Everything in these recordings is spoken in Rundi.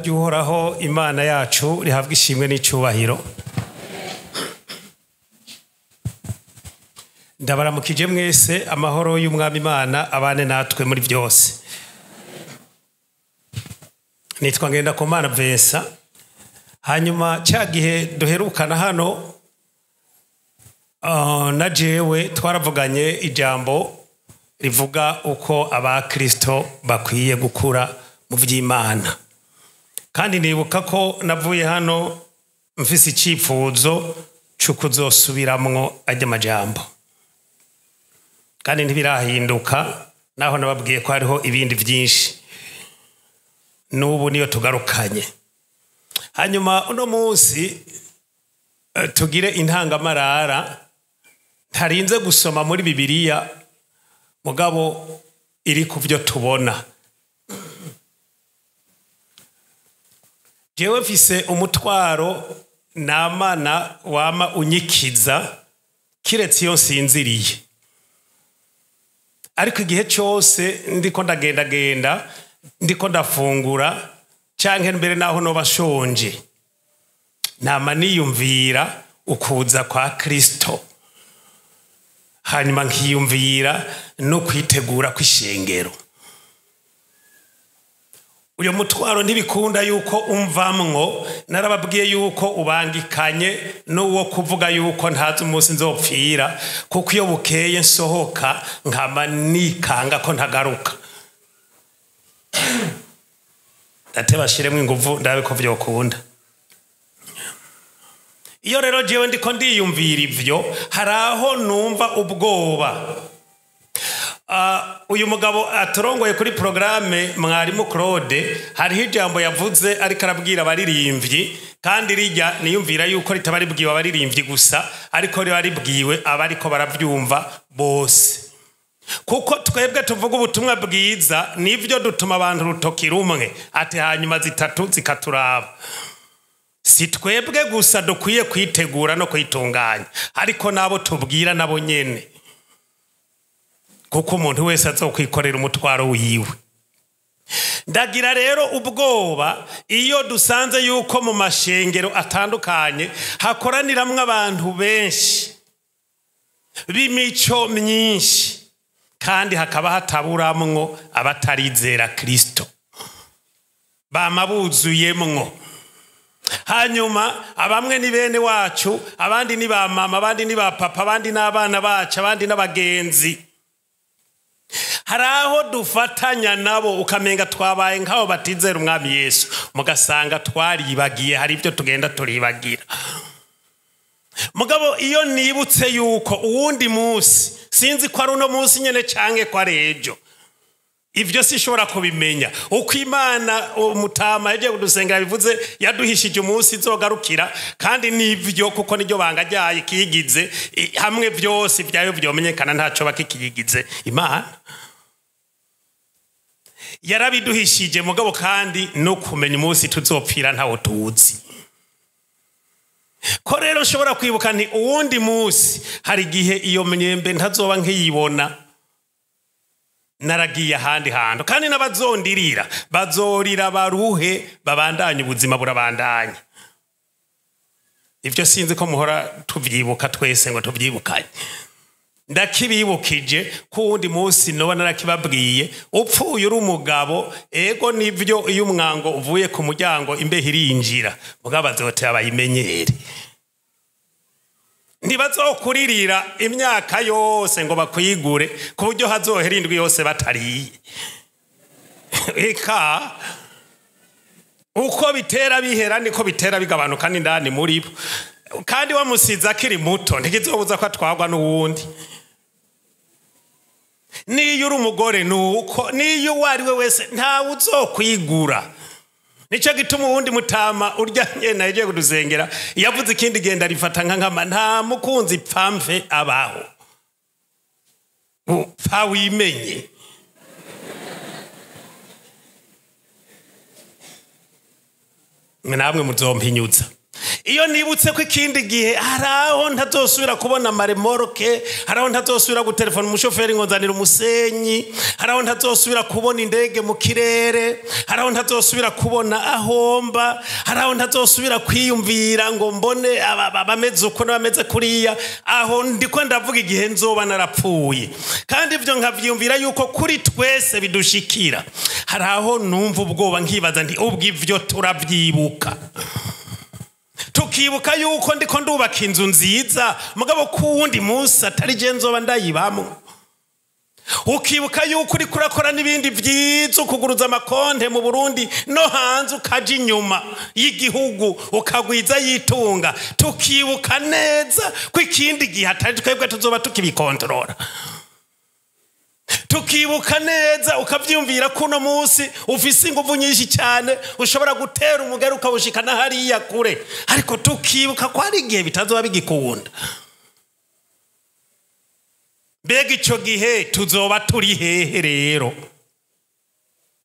Ry'Uhoraho Imana yacu rihabwa ishimwe n'icyubahiro. Ndabaramukije mwese, amahoro y'Umwami Imana abane natwe muri byose. Nitwa Ngendakumana Vincent. Hanyuma cya gihe duherukana hano na jewe twaravuganye ijambo rivuga uko abakristo bakwiye gukura mu by'Imana. Kandi nibuka ko navuye hano mfise icyifuzo cyo kuzosubiramwo ajya amajambo, kandi ntibirahinduka, naho nababwiye ko hariho ibindi byinshi n'ubu niyo tugarukanye. Hanyuma uno munsi tugire intangamarara ntarinze gusoma muri Bibiliya, mugabo iri ku byo tubona. Jewe mfise umutwaro namana wama unyikiza kiretse iyo nsinziriye, ariko igihe cyose ndiko ndagendagenda, ndiko ndafungura, canke mbere naho noba nshonje, nama niyumvira ukuza kwa Kristo, hanyuma nkiyumvira no kwitegura kw'ishengero. Uyo mutwaro ntibikunda yuko umvamwo, narababwiye yuko ubangikanye n'uwo kuvuga yuko ntazi umunsi nzopfira, kuko iyo bukeye nsohoka nkama nikanga ko ntagaruka. Ndate bashiremwo inguvu ndabe ko vyokunda. Iyo rero jewe ndiko ndiyumvira ivyo, hari aho numva ubwoba. Uyu mugabo atorongoye kuri programme mwarimu Claude, hariho ijambo yavuze ariko arabwira abaririmbyi, kandi rijya niyumvira yuko ritaba ribwiwe abaririmbyi gusa, ariko riba ribwiwe abariko baravyumva bose. Kuko twebwe tuvuga ubutumwa bwiza, nivyo dutuma abantu rutoki rumwe, ati hanyuma zitatu zikaturaba. Si twebwe gusa dukwiye kwitegura no kwitunganya, ariko nabo tubwira nabo nyene, kuko umuntu wese azokwikorera umutwaro wiwe. Ndagira rero ubwoba iyo dusanze yuko mu mashengero atandukanye hakoraniramwo abantu benshi b'imico myinshi, kandi hakaba hataburamwo abatarizera Kristo, bama buzuyemwo. Hanyuma abamwe ni bene wacu, abandi ni ba mama, abandi ni ba papa, abandi n'abana bacu, abandi n'abagenzi. Hari aho dufatanya nabo ukamenga twabaye nk'abo batizera Umwami Yesu, mugasanga twaribagiye, hari ibyo tugenda turibagira. Mugabo iyo nibutse yuko uwundi munsi, sinzi ko ari uno munsi nyene canke ko ari ejo, ivyo sishobora kubimenya. Uko Imana umutama yagiye kudusengera bivuze yaduhishije umunsi izogarukira, kandi nivyo kuko niryo banga ryayo ikiyigize, hamwe vyose vyayo vyomenyekana ntaco bakikiyigize. Imana yarabiduhishije, mugabo kandi no kumenya umunsi tuzopfira ntawo tuzi. Ko rero nshobora kwibuka nti uwundi munsi hari igihe iyo myembe ntazoba nkiyibona, naragiye ahandi hantu, kandi n'abazondirira bazorira baruhe, babandanye ubuzima burabandanya. Ivyo sinzi ko muhora tuvyibuka twese ngo tuvyibukanye. Ndakibibukije ko uwundi munsi noba narakibabwiye, upfuye uri umugabo, ego nivyo iyo umwango uvuye ku muryango imbeho irinjira, mugabo bazoteba bayimenyere. Ntibazokuririra imyaka yose ngo bakwigure, ku buryo hazohera indwi yose batariye. Eka uko bitera bihera niko bitera bigabanuka n'indani muri bo. Kandi wamusize akiri muto ntikizobuza ko atwagwa n'uwundi. Niyo uri umugore nuko, niyo uwo ari we wese ntawe uzokwigura. Nico gituma uwundi mutama urya nyene yagiye kudusengera yavuze ikindi genda rifata nka nkama, nta mukunzi pfamve abaho, upfa wimenye. Namwe muzompinyuza. Iyo nibutse ko ikindi gihe hari aho ntazosubira kubona ama remorque, hari aho ntazosubira gutelefona umushoferi ngo nzanira umusenyi, hari aho ntazosubira kubona indege mu kirere, hari aho ntazosubira kubona ahomba, hari aho ntazosubira kwiyumvira ngo mbone abameze uko n'abameze kuriya. Aho ndiko ndavuga igihe nzoba narapfuye, kandi ibyo nkavyiyumvira yuko kuri twese bidushikira. Hari aho numva ubwoba, nkibaza nti ubwo ivyo turavyibuka, tukibuka yuko ndiko ndubaka inzu nziza, mugabo kuwundi munsi atari je nzoba ndayibamwo. Ukibuka yuko uriko urakora n'ibindi vyiza, ukuguruza amakonte mu Burundi no hanze, ukaja inyuma y'igihugu ukagwiza yitunga. Tukibuka neza ko ikindi gihe atari twebwe tuzoba tukibikontorora. Tukibuka neza, ukavyumvira ko uno munsi ufise inguvu nyinshi cyane, ushobora gutera umugari ukawushikana hariya kure, ariko tukibuka ko hari igihe bitazoba bigikunda. Mbega ico gihe tuzoba turi hehe? Rero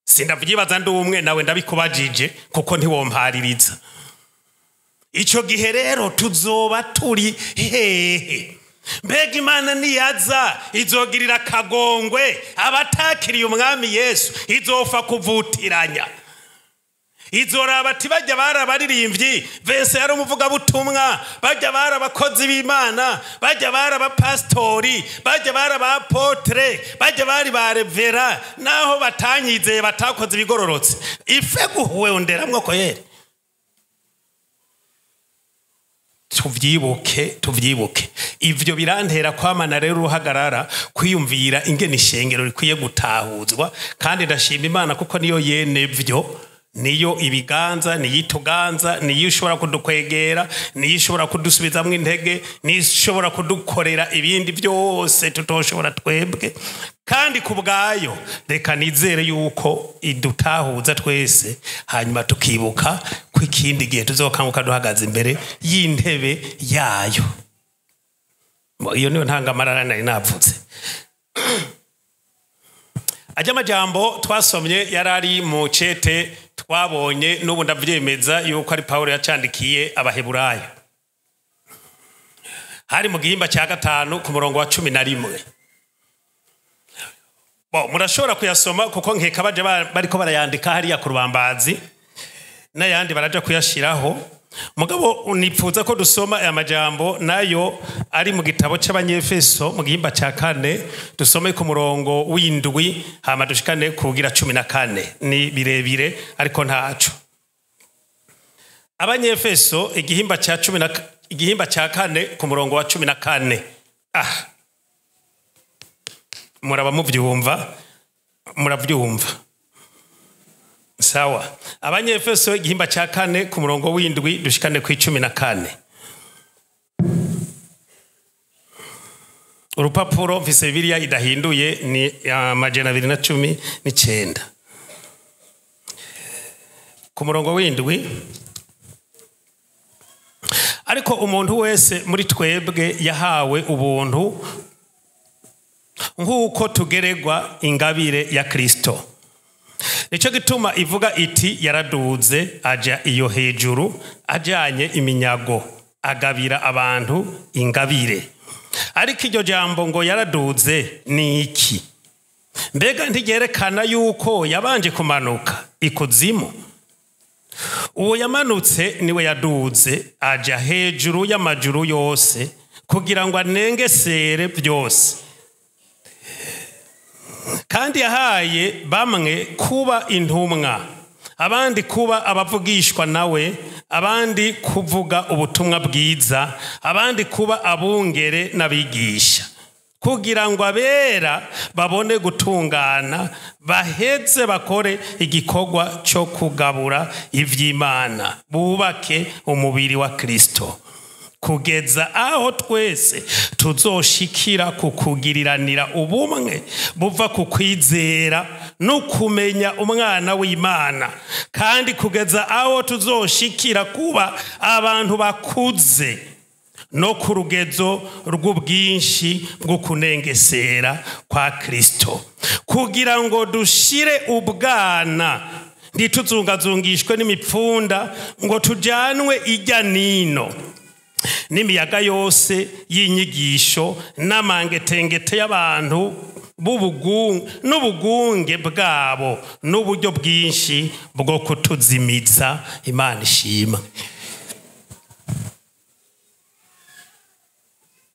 sindavyibaza ndi umwe, nawe ndabikubajije kuko ntiwompaririza. Ico gihe rero tuzoba turi hehe? Mbega Imana niyaza izogirira akagongwe abatakiriye Umwami Yesu? Izofa kuvutiranya, izoraba ati bajya bari abaririmbyi, Vincent yari umuvugabutumwa, bajya bari abakozi b'Imana, bajya bari abapasitori, bajya bari aba apôtre, bajya bari ba révérend, naho batanyizeye, batakoze ibigororotse, ife guhuwenderamwo koyere. Tuvyibuke, tuvyibuke. Ivyo birantera kwamana rero uruhagarara, kwiyumvira ingene ishengero rikwiye gutahuzwa. Kandi ndashima Imana kuko niyo yene vyo, niyo ibiganza, niyo ituganza, niyo ishobora kudukwegera, niyo ishobora kudusubizamwo intege, niyo ishobora kudukorera ibindi byose tutoshobora twebwe. Kandi ku bwayo reka nizere yuko idutahuza twese, hanyuma tukibuka ko ikindi gihe tuzokanguka duhagaze imbere y'intebe yayo. Iyo niyo ntangamarara nari navuze. Ajya amajambo twasomye yari ari mu cete twabonye, n'ubu ndavyemeza yuko ari Pawulo yacandikiye Abaheburayo. Hari mu gihimba cya 5 ku murongo wa 11. Bo murashobora kuyasoma kuko nkeka baje bariko barayandika hariya ku rubambazi, n'ayandi baraja kuyashiraho. Mugabo nipfuza ko dusoma aya majambo nayo ari mu gitabo c'Abanyefeso mu gihimba ca 4, dusome ku murongo w'7 hama dushikane kugira 14. Ni birebire ariko ntaco. Abanyefeso igihimba ca cumi na igihimba ca 4 ku murongo wa 14. Muraba muvyumva, muravyumva sawa. Abanyefeso igihimba ca 4 ku murongo w'7 dushikane ku 14. Urupapuro mfise Bibiliya idahinduye ni 219 ku murongo w'7. Ariko umuntu wese muri twebwe yahawe ubuntu nk'uko tugeregwa ingabire ya Kristo. Nico gituma ivuga iti yaraduze aja iyo hejuru ajanye iminyago, agabira abantu ingabire. Ariko iryo jambo ngo yaraduze ni iki? Mbega ntigerekana yuko yabanje kumanuka ikuzimu? Uwo yamanutse niwe yaduze aja hejuru y'amajuru yose kugira ngo anengesere byose. Kandi yahaye bamwe kuba intumwa, abandi kuba abavugishwa nawe, abandi kuvuga ubutumwa bwiza, abandi kuba abungere n'abigisha, kugira ngo abera babone gutungana, baheze bakore igikorwa cyo kugabura ivy'Imana, bubake umubiri wa Kristo, kugeza aho twese tuzoshikira ku kugiriranira ubumwe buva ku kwizera no kumenya umwana w'Imana, kandi kugeza aho tuzoshikira kuba abantu bakuze no ku rugezo rw'ubwinshi bwo kunengesera kwa Kristo, kugira ngo dushire ubwana Ntituzungazungishwe n'imipfunda ngo tujanwe ijya nino n'imiyaga yose y'inyigisho n'amangetengete y'abantu n'ubugunge bwabo n'uburyo bwinshi bwo kutuzimiza. Imana ishima.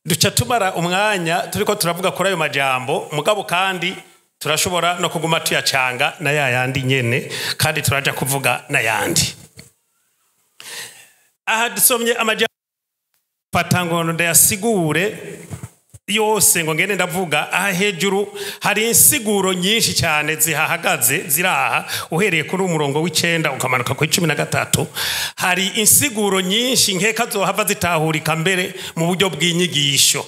Duca tumara umwanya turiko turavuga kuri ayo majambo, mugabo kandi turashobora no kuguma tuyacanga na yayandi nyene, kandi turaja kuvuga n'ayandi. Aha dusomye amajambo fata ngo ndayasigure yose ngo ngende ndavuga. Aha hejuru hari insiguro nyinshi cyane zihahagaze ziraha, uhereye kuri umurongo w'9 ukamanuka ku 13. Hari insiguro nyinshi nkeka zohava zitahurika mbere mu buryo bw'inyigisho,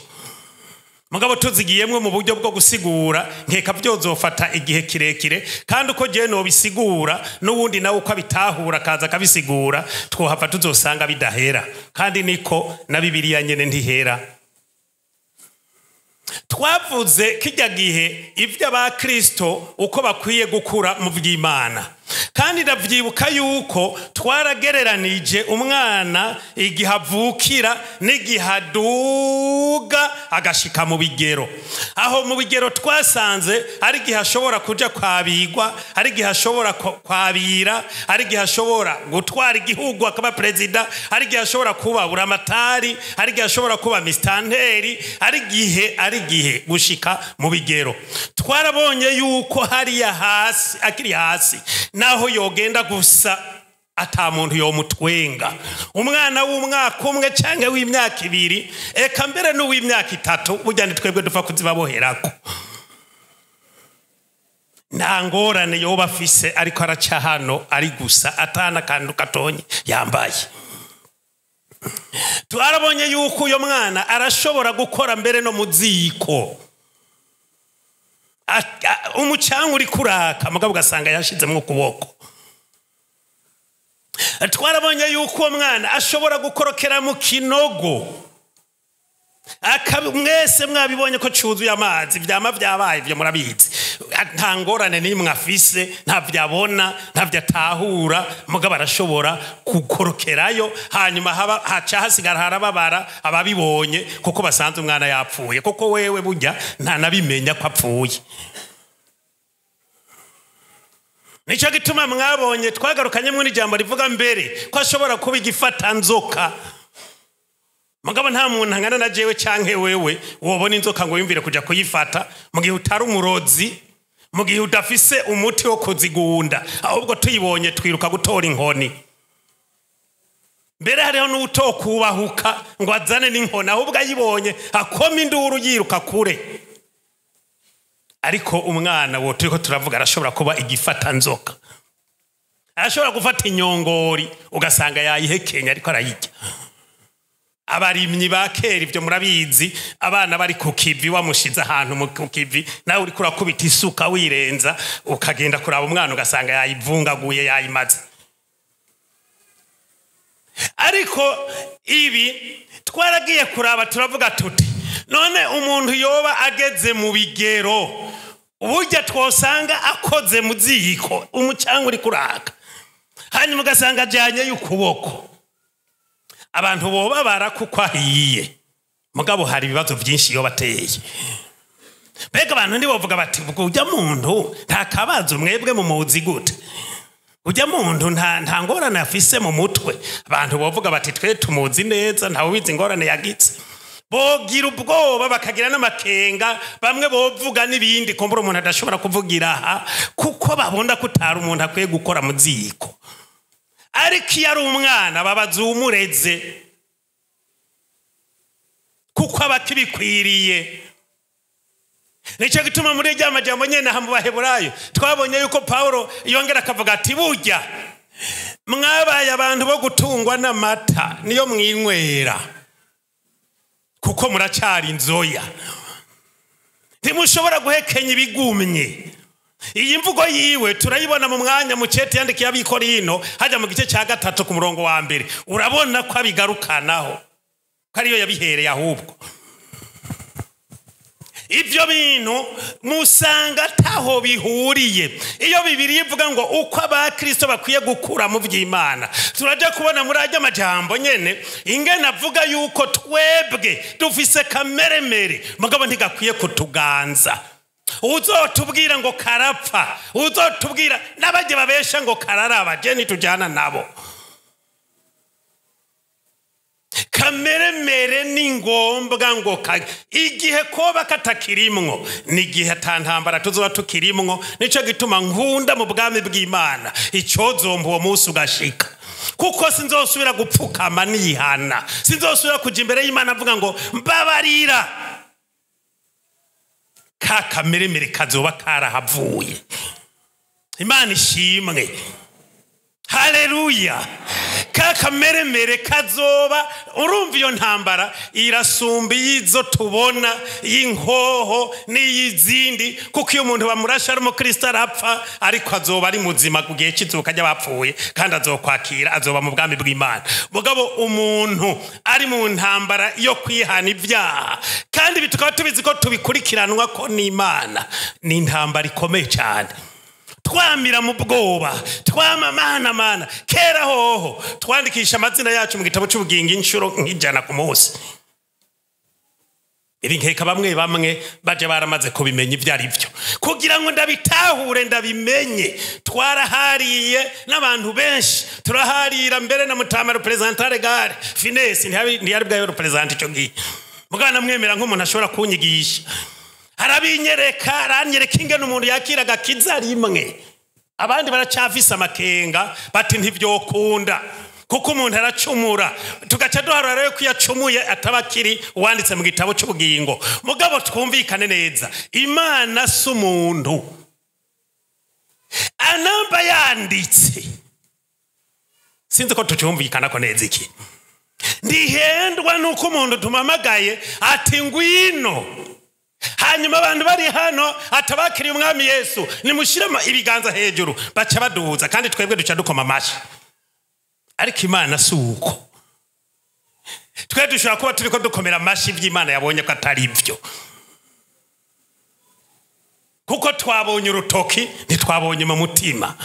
mugabo tuzigiyemwe mu buryo bwo gusigura nkeka byozofata igihe kirekire, kandi uko jewe nobisigura n'uwundi nawe uko abitahura akaza akabisigura, twohava tuzosanga bidahera. Kandi niko na Bibiliya nyene ntihera. Twavuze kijya gihe ivy'abakristo uko bakwiye gukura mu vy'Imana, kandi ndavyibuka yuko twaragereranije umwana igihe avukira n'igihe aduga agashika mu bigero. Aho mu bigero twasanze ari igihe ashobora kuja kwabigwa, ari igihe ashobora kwabira, ari igihe ashobora gutwara igihugu akaba perezida, ari igihe ashobora kuba buramatari, ari igihe ashobora kuba mistanteri, ari igihe gushika mu bigero. Twarabonye yuko hariya hasi akiri hasi naho yogenda gusa ata muntu yomutwenga. Umwana w'umwaka umwe canke w'imyaka 2, eka mbere n'uw'imyaka 3, burya ni twebwe dupfa kuzibaboherako. Nta ngorane yoba afise, ariko araca hano ari gusa atana kantu katonye yambaye. Twarabonye yuko uyo mwana arashobora gukora mbere no mu ziko, umucanga uri kuraka, mugabo ugasanga yashizemwo ukuboko. Twarabonye yuko uwo mwana ashobora gukorokera mu kinogo, mwese mwabibonye ko cuzuye amazi, vyama vyabaye ivyo murabizi. Nta ngorane n'imwe afise, ntavyo abona, ntavyo atahura, mugabo arashobora gukorokerayo, hanyuma haca hasigara harababara ababibonye kuko basanze umwana yapfuye, kuko wewe burya ntanabimenya ko apfuye. Nico gituma mwabonye twagarukanye n'ijambo rivuga mbere ko ashobora kuba igifatanzoka. Mugabo nta muntu angana na jewe canke wewe wobona inzoka ngo yumvire kuja kuyifata mu gihe utari umurozi, mu gihe udafise umuti wo kuzigunda, ahubwo tuyibonye twiruka gutora inkoni. Mbere hariho n'utokubahuka ngo azane n'inkoni, ahubwo ayibonye akoma induru yiruka kure. Ariko umwana wo turiko turavuga arashobora kuba igifatanzoka, arashobora gufata inyongori ugasanga yayihekenya ariko arayirya. Abarimyi ba kera ivyo murabizi, abana bari ku kivi wamushize ahantu mu kivi, nawe uriko urakubita isuka wirenza, ukagenda kuraba umwana ugasanga yayivungaguye yayimaze. Ariko ibi twaragiye kuraba turavuga tuti none umuntu yoba ageze mu bigero uburyo twosanga akoze mu ziko umucanga uri kuraka, hanyuma ugasanga ajanye y'ukuboko, abantu bobabara kuko ahiye. Mugabo hari ibibazo byinshi iyo bateye. Mbega abantu ntibovuga bati ujya muntu nta kabazo mwebwe mumuzi gute, ujya muntu nta ngorane afise mu mutwe. Abantu bovuga bati twe tumuzi neza, ntawe ubizi ingorane yagitse. Bogira ubwoba bakagira n'amakenga, bamwe bovuga n'ibindi kumbura umuntu adashobora kuvugira aha, kuko babona ko utari umuntu akwiye gukora mu ziko. Ariko iyo ari umwana babaza uwumureze, kuko aba akibikwiriye. Nicyo gituma muri rya majambo nyene aha mu Baheburayo twabonye yuko Paulo yongera akavuga ati burya mwabaye abantu bo gutungwa n'amata niyo mwinywera, kuko muracyari inzoya, ntimushobora guhekenya ibigumye. Iyi mvugo yiwe turayibona mu mwanya mu cete yandikiye Abikorino hajya mu gice cya 3 ku murongo wa 1. Urabona ko abigarukanaho ko ariyo yabihereye. Ahubwo Ibyo bintu musanga ataho bihuriye. Iyo Bibiliya ivuga ngo uko abakristo bakwiye gukura mu by'Imana, turajya kubona muri ajya amajambo nyene ingene avuga yuko twebwe dufise kameremere, mugabo ntigakwiye kutuganza. Uzotubwira ngo karapfa, uzotubwira n'abajye babesha ngo kararaba, je ntitujyana nabo. Kameremere ni ngombwa ngo igihe koba katakirimwo ni igihe atantambara tuzoba tukirimwo. Nico gituma nkunda mu bwami bw'Imana icozomba uwo munsi ugashika, kuko sinzosubira gupfukama nihana, sinzosubira kuja imbere y'Imana avuga ngo mbabarira. Ka kameremere kazoba karahavuye. Imana ishimwe, haleluya. Ka kameremere kazoba, urumva iyo ntambara irasumba izo tubona y'inkoho n'iyizindi, kuko iyo umuntu bamurasha ari umukristo arapfa, ariko azoba ari muzima ku gihe cy'izuka ry'abapfuye, kandi azokwakira, azoba mu bwami bw'Imana. Mugabo umuntu ari mu ntambara yo kwihana ibyaha, kandi tukaba tubizi ko tubikurikiranwa ko n'Imana, ni intambara ikomeye cyane. Twamira mu bwoba, twama mana mana. Kera hoho twandikisha amazina yacu mu gitabo cy'ubugingo inshuro nk'ijana ku munsi. Iri nkeka bamwe bamwe baje baramaze kubimenya ibyo ari byo, kugira ngo ndabitahure ndabimenye. Twarahariye n'abantu benshi, turaharira mbere na mutama representare gare Finesse ntiyari bwayo represent icyo gihe, mugana mwemera nk'umuntu ashobora kunyigisha. Arabinyereka, aranyereka ingene umuntu yakira agakiza rimwe. Abandi baracafise amakenga bati ntivyokunda kuko umuntu aracumura, tugaca duharura rero ko yacumuye atabakiri uwanditse mu gitabo cy'ubugingo. Mugabo twumvikane neza, Imana si umuntu. Anamba yanditse, sinzi ko tucyumvikana ko neza iki. Ndihendwa nuko umuntu tumamagaye ati ngwino, hanyuma abantu bari hano atabakiriye umwami Yesu, nimushire ibiganza hejuru, baca baduhuza, kandi twebwe duca dukoma amashi. Ariko Imana si uko. Twe dushobora kuba turiko dukomera amashi ivy'Imana yabonye ko atari byo, kuko twabonye urutoki ntitwabonye mu mutima.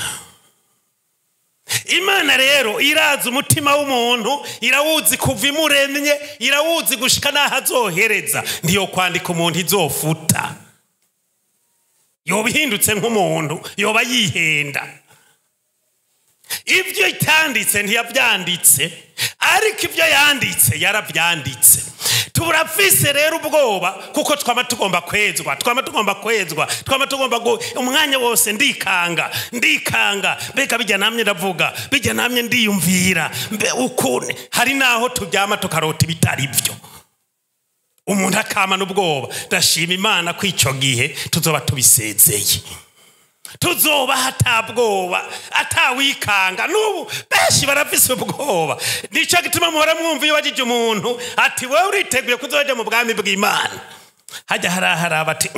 Imana rero irazi umutima w'umuntu, irawuzi kuva imuremye, irawuzi gushika n'aho azohereza. Ntiyo kwandika umuntu izofuta, yoba ihindutse nk'umuntu, yoba yihenda. Ibyo itanditse ntiyavyanditse, ariko ibyo yanditse yaravyanditse. Turafise rero ubwoba, kuko twama tugomba kwezwa, twama tugomba kwezwa, twama tugomba umwanya wose ndikanga, ndikanga, mbega bijya namye ndavuga, bijya namye ndiyumvira, mbe ukune. Hari naho turyama tukarota ibitari byo, umuntu akama n'ubwoba. Ndashima Imana ko ico gihe tuzoba tubisezeye, tuzoba atabwoba, atawikanga. N'ubu benshi barafise ubwoba. Nico gituma muhora mwumva iyo bajije umuntu ati wewe uriteguye kuzoja mu bwami bw'Imana, hajya haraharaba ati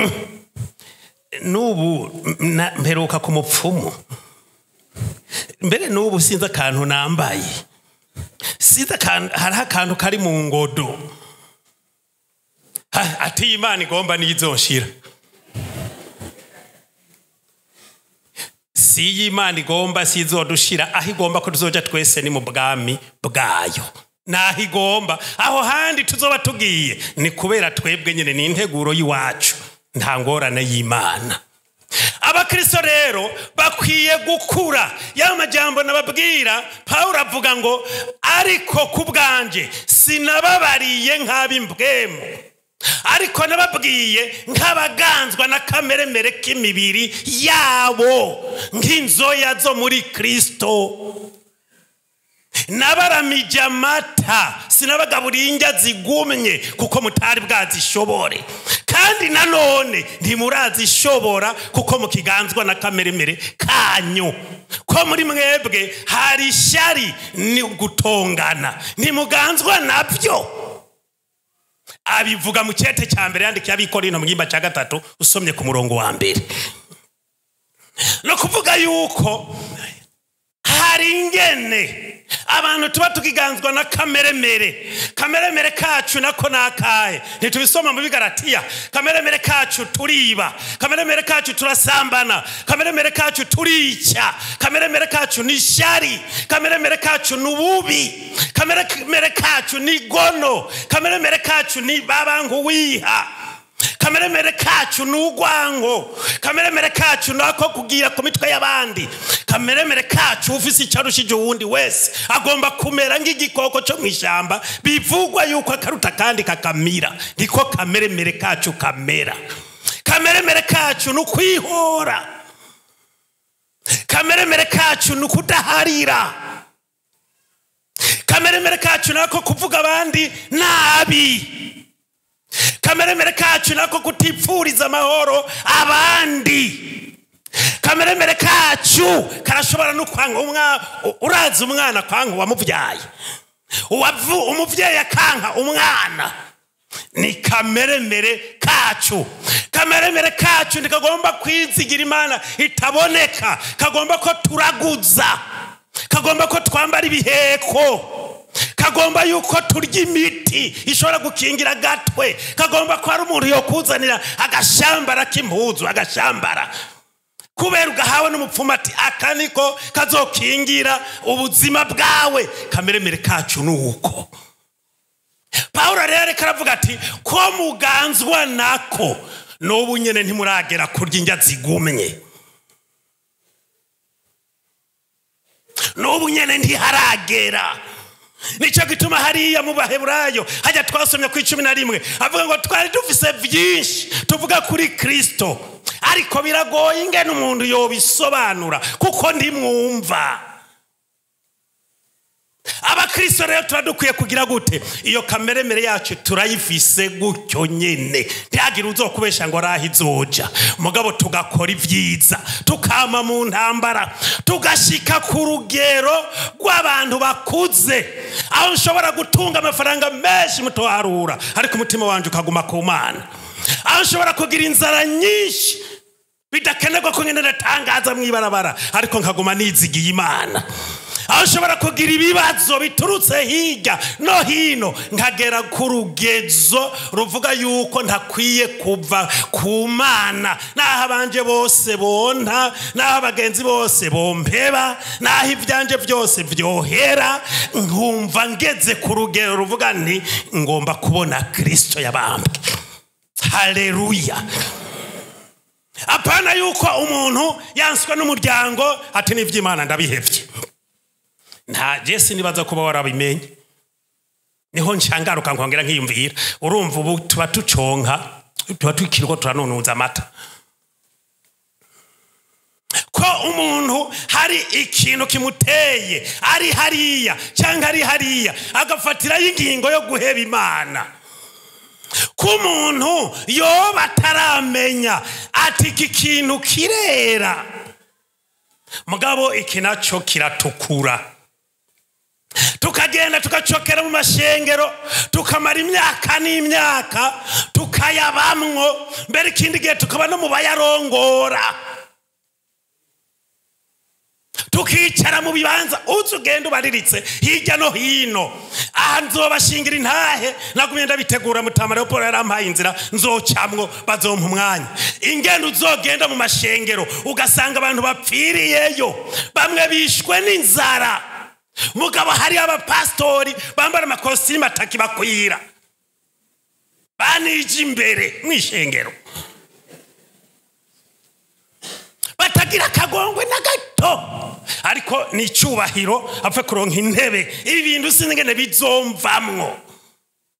n'ubu mperuka ku mupfumu, mbere n'ubu sinzi akantu nambaye, sinzi akantu, hariho akantu kari mu ngodo, ati Imana igomba niyizonshira. Si Imana igomba sizodushira aho igomba ko tuzoja twese ni mu bwami bwayo, naho igomba. Aho handi tuzoba tugiye ni kubera twebwe nyene, ni integuro y'iwacu, nta ngorane y'Imana. Abakristo rero bakwiye gukura. Ya majambo nababwira, Paulo avuga ngo ariko kubwanje sinababariye nk'abimbwemu, ariko nababwiye nk'abaganzwa na kameremere k'imibiri yabo, nk'inzoya zo muri Kristo. Nabaramije amata, sinabagaburiye indya zigumye, kuko mutari bwazishobore, kandi nanone ntimurazishobora, kuko mukiganzwa na kameremere kanyu. Ko muri mwebwe hari ishyari ni gutongana, ntimuganzwa nabyo. Abivuga mu cyete cya mbere yandikiye Abikorinto mu gihimba cya 3, usomye ku murongo wa 1. No kuvuga yuko hari ingene Abantu tuba tukiganzwa na kameremere. Kameremere kacu nako nakaye, ntitubisoma mu Bigaratiya. Kameremere kacu turiba, kameremere kacu turasambana, kameremere kacu turica, kameremere kacu ni shari, kameremere kacu ni ububi, kameremere kacu ni gono, kameremere kacu ni babanguwiha, kameremere kacu ni ugwango, kameremere kacu nako kugira ku mitwe y'abandi, kameremere kacu ufise icarushije uwundi wese agomba kumera nk'igikoko cyo mw'ishamba bivugwa yuko akaruta kandi kakamira. Niko kameremere kacu kamera. Kameremere kacu ni ukwihora, kameremere kacu ni ukudaharira, kameremere kacu nako kuvuga abandi nabi, kameremere kacu nako kutipfuriza amahoro abandi, kameremere kacu karashobora no kwanga umwana. Urazi umwana kwanga uwamuvyaye, umuvyeyi akanka umwana, ni kameremere kacu. Kameremere kacu ntikagomba kwizigira Imana itaboneka, kagomba ko turaguza, kagomba ko twambara ibiheko, kagomba yuko turya imiti ishobora gukingira gatwe, kagomba ko hari umuntu yokuzanira agashambara k'impuzu, agashambara kubera ugahawe n'umupfumu ati aka niko kazokingira ubuzima bwawe. Kameremere kacu nuko. Paulo rero ariko aravuga ati ko muganzwa nako n'ubu nyene ntimuragera kurya indya zigumye, n'ubu nyene ntiharagera. Nico gituma hariya mu Baheburayo hajya twasomye ku 11 avuga ngo twari dufise byinshi tuvuga kuri Kristo, ariko biragoye ingene umuntu yobisobanura kuko ndimwumva. Abakristo rero turadukwiye kugira gute? Iyo kameremere yacu turayifise gutyo nyene, ntihagire uzokubesha ngo raho izoja. Mugabo tugakora ivyiza, tukama mu ntambara, tugashika ku rugero rw'abantu bakuze, aho nshobora gutunga amafaranga menshi mutoharura, ariko umutima wanje ukaguma ku Mana, aho nshobora kugira inzara nyinshi bidakenerwa ko ngenda ndatangaza mw'ibarabara, ariko nkaguma nizigiye Imana, aho nshobora kugira ibibazo biturutse hirya no hino, nkagera ku rugezo ruvuga yuko ntakwiye kuva ku Mana, naho abanje bose bonta, naho abagenzi bose bompeba, naho ivyanje vyose vyohera, nkumva ngeze ku rugero ruvuga nti ngomba kubona Kristo yabambwe. Haleluya. Apana yuko umuntu yanswe n'umuryango ati n'ivy'Imana ndabihevye. Nta Jesi nibaza kuba warabimenye. Niho nshangaruka nkongera nkiyumvira. Urumva ubu tuba tuconka, tuba tukiriko turanunuza amata. Ko umuntu hari ikintu kimuteye, ari hariya cyangwa ari hariya, agafatirayo ingingo yo guheba Imana. Ko umuntu yoba ataramenya ati iki kintu kirera, mugabo iki naco kiratukura, tukagenda tukacokera mu mashengero, tukamara imyaka n'imyaka tukayabamwo, mbere ikindi gihe tukaba no mu bayarongora, tukicara mu bibanza. Uzi ugenda ubariritse hirya no hino, aha nzobashingira intahe, nagumye ndabitegura. Mutama Leopold yarampaye inzira nzocamwo, bazompa umwanya. Ingendo uzogenda mu mashengero ugasanga abantu bapfiriyeyo, bamwe bishwe n'inzara, mugabo hari abapastori bambara amakositimu atakibakwira, banije imbere mw'ishengero, batagira akagongwe na gato, ariko ni icyubahiro apfe kuronka intebe. Ibi bintu sinzi ingene bizomvamwo.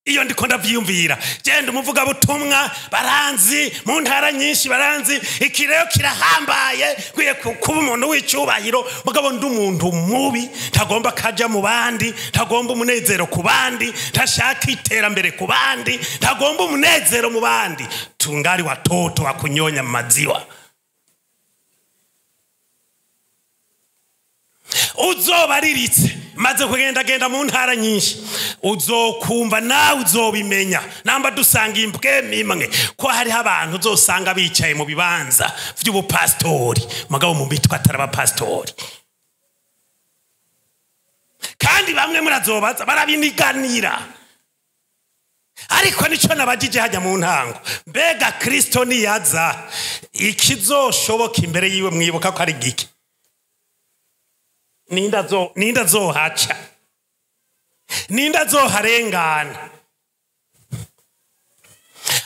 Iyo ndiko ndavyiyumvira, genda umuvuga butumwa baranzi mu ntara nyinshi baranzi, ikireo kirahambaye, nkwiye kuba umuntu w'icyubahiro, mugabo ndi umuntu mubi, ntagomba kaja mu bandi, ntagomba umunezero ku bandi, ntashaka iterambere ku bandi, ntagomba umunezero mu bandi. Tungari watoto wa kunyonya maziwa. Uzobariritse maze kugenda genda mu ntara nyinshi, uzokumva nawe uzobimenya. Namba dusanga imbwe imwe ko hariho abantu uzosanga bicaye mu bibanza vy'ubupastori, mugabo mu mitwe atari abapastori. Kandi bamwe murazobaza barabiniganira. Ariko nico nabajije hajya mu ntango, mbega Kristo niyaza ikizoshoboka imbere yiwe mwibuka ko ari giki? Ninda zohaca, ninda zoharengana.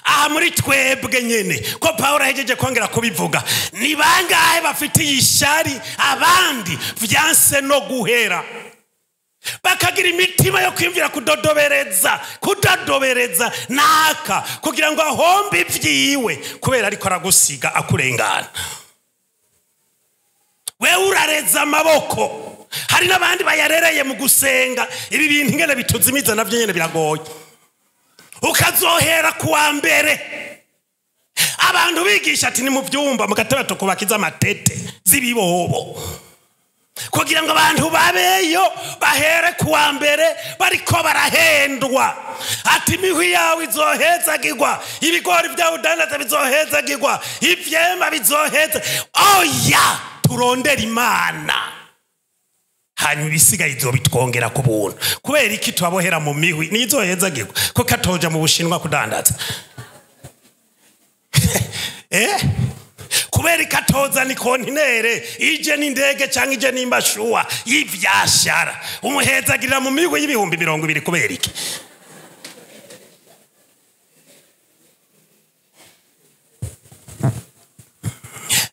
Aha muri twebwe nyene ko Paulo ahejeje kongera kubivuga, ni bangahe bafitiye ishari abandi vyanse no guhera, bakagira imitima yo kwiyumvira kudodobereza naka kugira ngo ahombe ivyiwe kubera ariko aragusiga akurengana. Wewe urareza amaboko, hari n'abandi bayarereye mu gusenga. Ibi bintu ingene bituzimiza navyo nyene biragoye. Ukazohera kuwa mbere abantu bigisha ati ni mu byumba mugateba tukubakiza amatete z'ibibobo kugira ngo abantu babeyo bahere kuwa mbere bariko barahendwa. Ati imihwi yawe izohezagirwa, ibigori byawe udandaza bizohezagirwa, ivyema bizoheza. Oya, turondera Imana, hanyuma ibisigaye izobitwongera ku buntu. Kubera iki tubabohera mu mihwi nizohezagirwa ko katoja mu Bushinwa kudandaza? Kubera ikatoza ni kontinere ije n'indege cyangwa ije n'imbashuwa y'ivyashara, umuhezagirira mu mihwi y'ibihumbi 20. Kubera iki?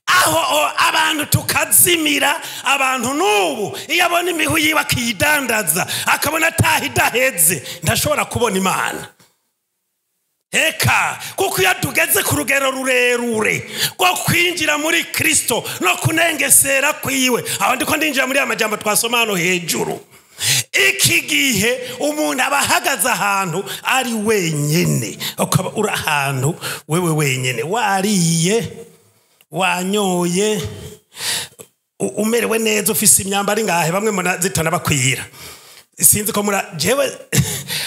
Aho abantu tukazimira. Abantu n'ubu iyo abona imihwi yiwe akiyidandaza akabona ataha idaheze, ndashobora kubona Imana. Eka, kuko iyo tugeze ku rugero rurerure rwo kwinjira muri Kristo no kunengesera kwiwe, aho ndiko ndinjira muri amajambo twasoma hano hejuru. Iki gihe umuntu aba ahagaze ahantu ari wenyene, ukaba uri ahantu wewe wenyene, wariye, wanyoye, umerewe neza, ufise imyambaro ingahe, bamwe murazitana bakwira. Sinzi ko mura jewe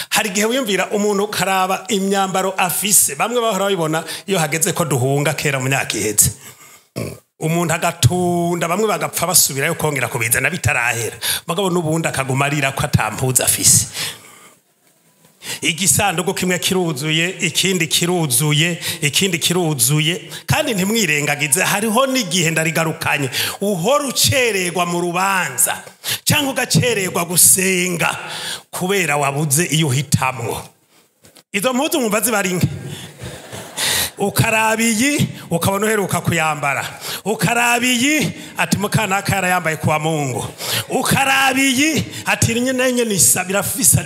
hari igihe wiyumvira umuntu karaba imyambaro afise, bamwe bahora babibona iyo hageze ko duhunga kera mu myaka iheze, umuntu agatunda, bamwe bagapfa basubirayo kongera kubizana bitarahera, mugabo n'ubundi akaguma arira ko atampuza afise. Igisanduku kimwe kiruzuye, ikindi kiruzuye, ikindi kiruzuye. Kandi ntimwirengagize, hariho n'igihe ndarigarukanye uhora ucererwa mu rubanza cyangwa ugacererwa gusenga kubera wabuze iyo uhitamwo. Izo mpuzu mwumva ziba nke, ukaraba iyi ukabona uheruka kuyambara, ukaraba iyi ati mukanaka yarayambaye kwa Mungu, ukaraba iyi ati nyene nisa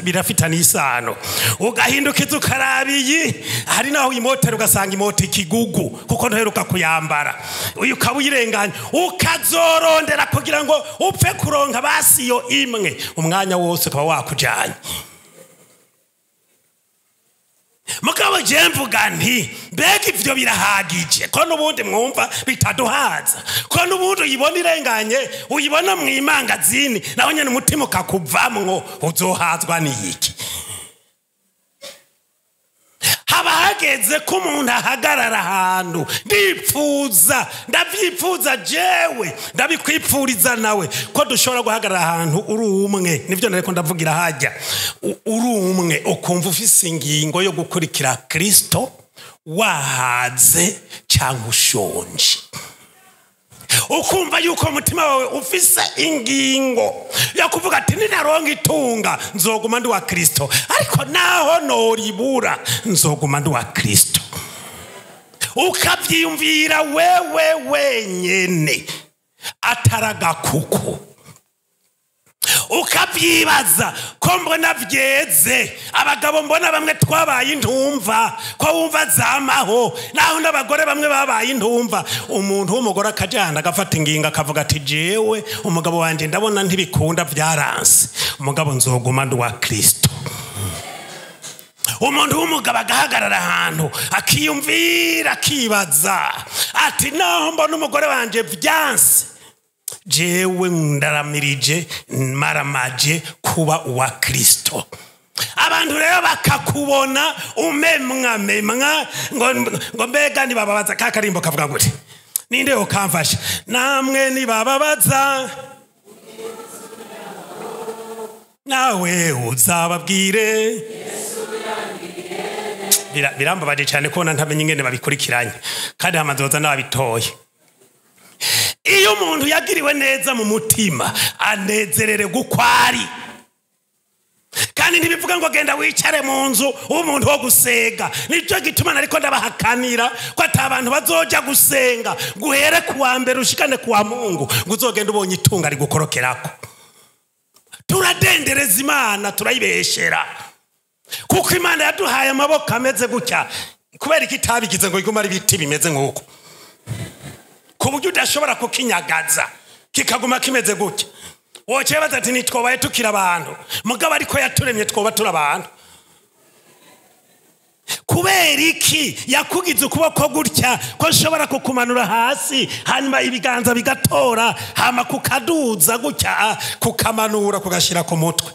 birafitanye isano, ugahindukiza ukaraba iyi, hari naho imotera ugasanga imota ikigugu kuko ntuheruka kuyambara, uyu ukaba uyirenganya, ukazorondera kugira ngo upfe kuronka basiyo imwe, umwanya wose ukaba wakujanye. Mugabo je mvuga nti mbega ivyo birahagije ko n'ubundi mwumva bitaduhaza, ko n'ubundi uyibona irenganye, uyibona mu imangazini naho nyene umutima ukakuvamwo, uzohazwa n'iki? Haba hageze ko umuntu ahagarara ahantu, ndipfuza, ndavyipfuza jewe, ndabikwipfuriza nawe, ko dushobora guhagarara ahantu uri umwe. Nivyo nariko ndavugira hajya, uri umwe ukumva ufise ingingo yo gukurikira Kristo, wahaze cyangwa ushonje, ukumva yuko umutima wawe ufise ingingo yo kuvuga ati ninaronka itunga nzoguma ndi wa Kristo, ariko naho noribura nzoguma ndi wa Kristo. Ukavyiyumvira wewe wenyene ataragakuku, ukavyibaza ko mbona vyeze, abagabo mbona bamwe twabaye intumva, ko wumva zamaho, naho n'abagore bamwe babaye intumva. Umuntu w'umugore akajana agafata ingingo akavuga ati jewe umugabo wanje ndabona ntibikunda vyaranse, umugabo nzoguma ndi wa Kristo. Umuntu w'umugabo agahagarara ahantu akiyumvira akibaza ati naho mbona umugore wanje vyanse, jewe ndaramirije maramaje kuba uwa Kristo. Abantu rero bakakubona umemwa memwa ngo mbega nibababaza, kakarimbo kavuga gute, ninde ukamfasha, namwe nibababaza. Nawe uzababwire. Birambabaje cyane kubona ntamenye ingene babikurikiranye, kandi hamazoza n'ababitoye. Iyo umuntu yagiriwe neza mu mutima anezerere gukwari, kandi ntibivuga ngo genda wicare mu nzu umuntu wo gusenga. Nicyo gituma nariko ndabahakanira ko ata abantu bazoja gusenga guhere kuwa mbere ushikane kuwa Mungu ngo uzogenda ubonye itunga rigukorokerako. Turadendereza Imana, turayibeshera, kuko Imana yaduhaye amaboko ameze gutya. Kubera iki itabigize ngo igume ari ibiti bimeze nk'uko, ku buryo udashobora kukinyagaza kikaguma kimeze gutya? Wocebaza ati ntitwobaye tukiri abantu, mugabo ariko yaturemye twoba turi abantu. Kubera iki yakugize ukuboko gutya ko nshobora kukumanura hasi, hanyuma ibiganza bigatora, hama kukaduza gutya, kukamanura kugashira ku mutwe?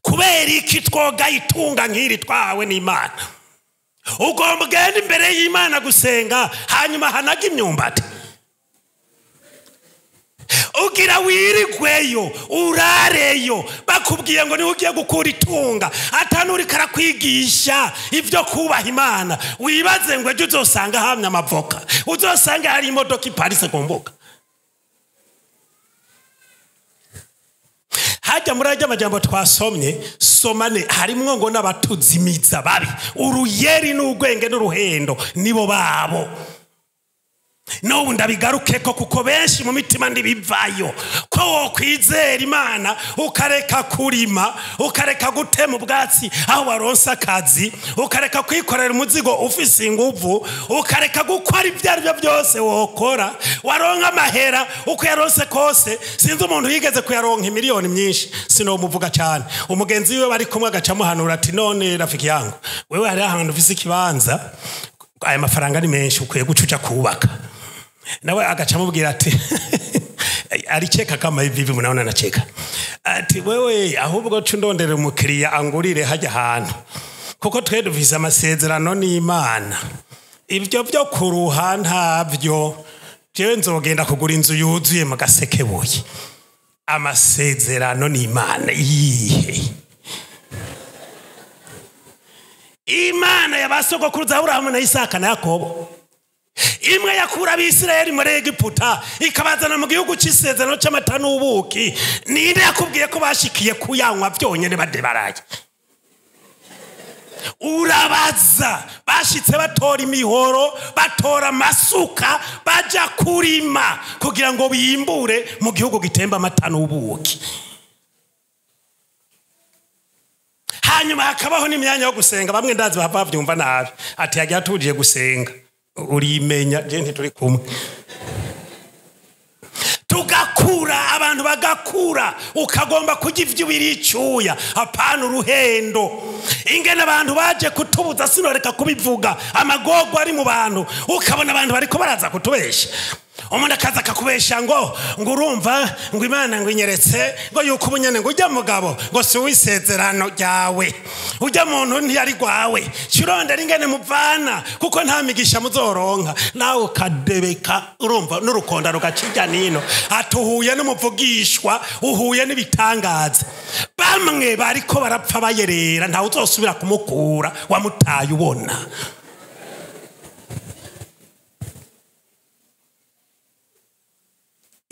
Kubera iki twoga itunga nk'iri twahawe n'Imana? Ugomba ugenda imbere y'Imana gusenga, hanyuma hanaga imyumbati, ugira wirigweyo urareyo, bakubwiye ngo niwe ugiye gukura itunga, atanuri karakwigisha ibyo kubaha Imana. Wibaze ngo ejo uzosanga hamwe amavoka, uzosanga hari imodoka iparitse ku mbuga. Hajya muri ajya amajambo twasomye, somane harimwo ngo n'abatuzimiza babi, uruyeri n'ugwenge n'uruhendo nibo babo. N'ubu ndabigarukeko kuko benshi mu mitima ntibivayo ko wokwizera Imana ukareka kurima, ukareka gutema ubwatsi aho waronse akazi, ukareka kwikorera umuzigo ufise inguvu, ukareka gukora ibyo ari byo byose wokora, waronka amahera uko yaronse kose. Sinzi umuntu yigeze kuyaronka miliyoni myinshi, sinomuvuga cyane. Umugenzi wiwe bari kumwe agaca amuhanura ati none rafiki yangu, wewe hari ahantu ufise ikibanza, aya mafaranga ni menshi, ukwiye guca uja kubaka. Nawe agaca amubwira ati alicheka kama hivi hivi, mnaona anacheka, ati wewe ahubwo ca undondere umukiriya angurire hajya ahantu, kuko twe dufise amasezerano n'Imana, ibyo byo kuruha ntabyo, jewe nzogenda kugura inzu yuzuye mu Gasekebuye. Amasezerano n'Imana iyihe? Imana y'abasogokuruza Aburahamu na Isaka na Yakobo, imwe yakura abisirayeli muri Egiputa ikabazana mu gihugu cy'isezerano cy'amata n'ubuki, ninde yakubwiye ko bashikiye kuyanywa byonyene badebaraye? Urabaza, bashitse batora imihoro, batora amasuka, baja kurima kugira ngo bimbure mu gihugu gitemba amata n'ubuki. Hanyuma hakabaho n'imyanya yo gusenga. Bamwe ndazi bava bavyumva nabi, ati yagiye atuje gusenga, urimenya je ntituri kumwe. Tugakura, abantu bagakura, ukagomba kurya ivyo biricuya, apana uruhendo. Ingene abantu baje kutubuza sinoreka kubivuga, amagogo ari mu bantu, ukabona abantu bariko baraza kutubesha. Umuntu akaza akakubesha ngo urumva ngo Imana ngo inyeretse ngo yuko ubunyene ngo ujya mugabo ngo si uwisezerano ryawe, ujya muntu ntiyari gwawe, kirondera ingene muvana kuko nta migisha muzoronka. Nawe ukadebeka, urumva n'urukonda rugacirya nino, atuhuye n'umuvugishwa, uhuye n'ibitangaza. Bamwe bariko barapfa bayerera, ntawe uzosubira kumukura wamutaye ubona.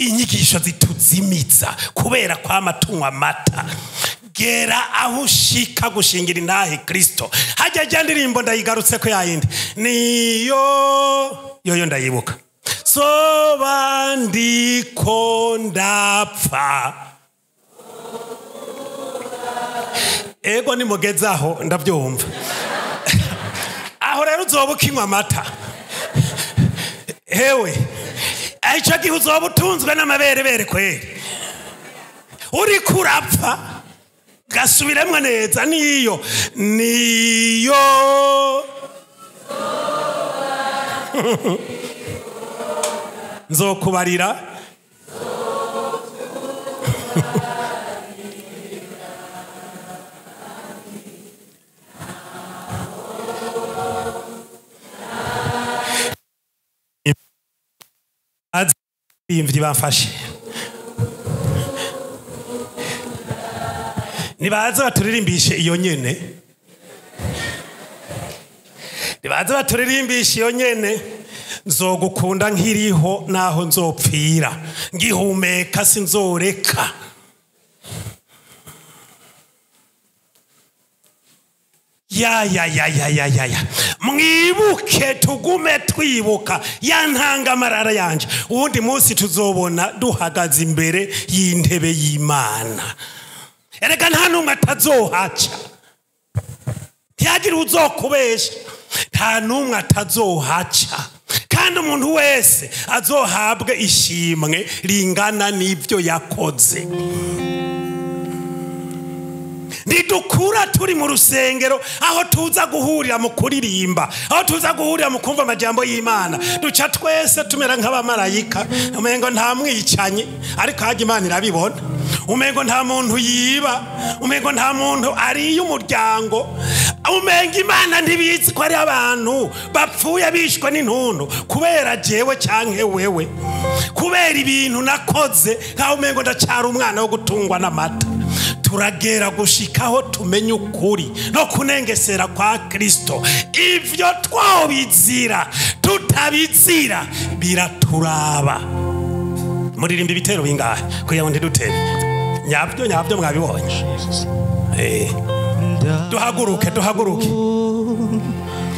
Inyigisho zituzimiza kubera kwama tunywa amata. Gera aho ushika gushingira intahe Kristo. Hajya jya ndirimbo ndayigarutse ko yayindi niyo yoyo ndayibuka, soba ndiko ndapfa. Ego nimugezaho ndabyumva. Aho rero uzoba ukinywa amata, hewe icyo gihe uzoba utunzwe n'amaberebere kweri, uriko urapfa. Gasubiremwo neza, niyo niyo nzokubarira. Imvyi bamfashe. Nibaze baturirimbishe iyo nyene, nibaze baturirimbishe iyo nyene. Nzogukunda nkiriho naho nzopfira, ngihumeka sinzoreka. Ya ya ya ya ya ya ya. Mwibuke, tugume twibuka ya ntangamarara yanje. Uwundi munsi tuzobona duhagaze imbere y'intebe y'Imana. Erega nta n'umwe atazohaca, ntihagire uzokubesha, nta n'umwe atazohaca. Kandi umuntu wese azohabwe ishimwe ringana n'ibyo yakoze. Ntidukura turi mu rusengero aho tuza guhurira mu kuririmba, aho tuza guhurira mu kumva amajambo y'Imana, duca twese tumera nk'abamarayika. Umengo nta mwicanyi, ariko hajya Imana irabibona. Umengo nta muntu yiba, umengo nta muntu ariye umuryango, umengo Imana ntibizi ko ari abantu bapfuye bishwe n'intuntu kubera jewe canke wewe, kubera ibintu nakoze, nkaho umengo ndacara umwana wo gutungwa n'amata. Turagera gushikaho tumenye ukuri no kunengesera kwa Kristo. Ivyo twobizira tutabizira biraturaba. Muririmba ibitero bingahe kugira ngo ntidutere? Nyabyo nyabyo mwabibonye. Duhaguruke, duhaguruke.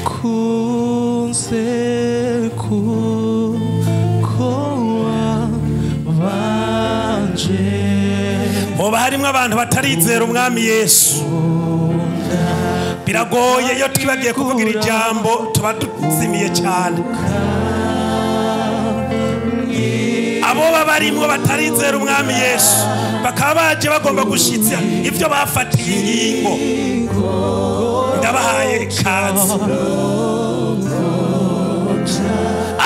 Kunze kuko wabanje. Hoba harimwo abantu batarizera umwami Yesu. Biragoye iyo twibagiye kuvugira ijambo, tuba duzimiye cyane. Abo babarimwo batarizera umwami Yesu bakaba baje bagomba gushitsa ivyo bafatiye ingingo, ndabahaye ikaze.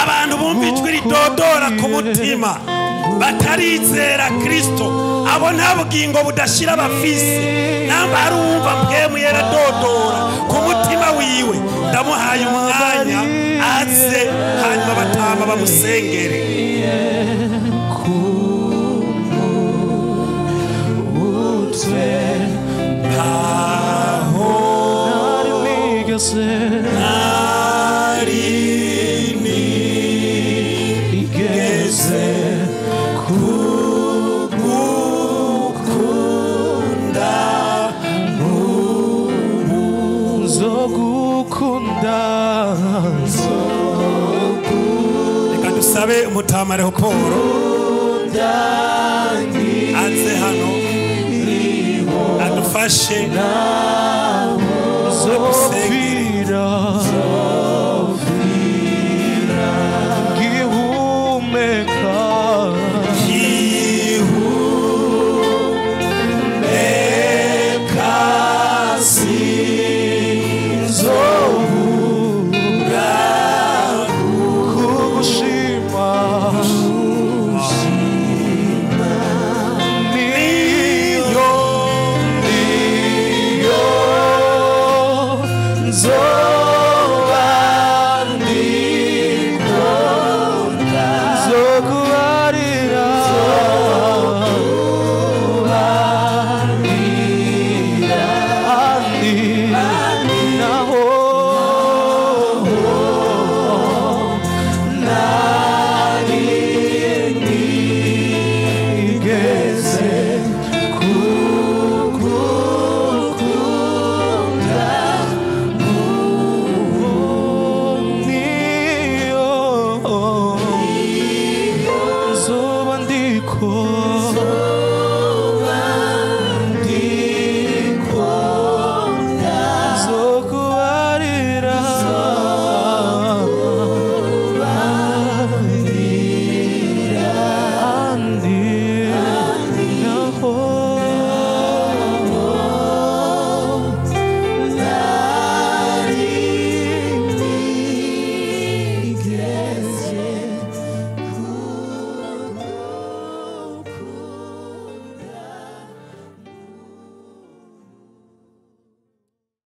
Abantu bumva ijwi ridodora ku mutima batarizera Kristo, abo nta bugingo budashira bafise. Namba ari uwumva mpwemu yaradodora ku mutima wiwe, ndamuhaye umwanya aze, hanyuma batama bamusengere. Aho nari nigeze kugukunda, nzogukunda. Reka dusabe umutama Leoporo aze hano adufashe. Nzopfira ngihumeka, Ihumeka sinzobura kugushima. Niyo Niyo nzopfira.